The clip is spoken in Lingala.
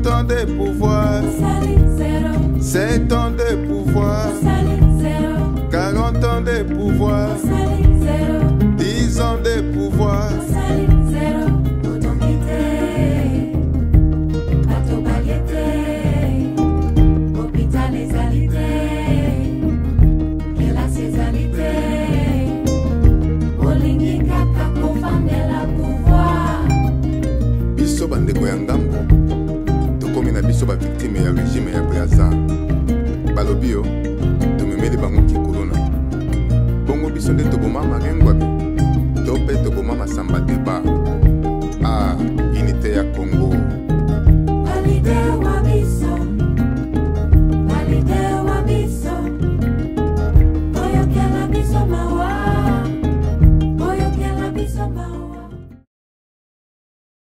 50 ans de pouvoir, 7 ans de pouvoir, 40 ans de pouvoir, 10 ans de pouvoir. Biso bandeko ya ngambo tokomi na biso bavictime ya regime ya Braza. Balobi yo tomemeli bango kikuluna, bongo biso nde toboma Marengwabi to mpe toboma Masamba Deba. Ah, unité ya Congo.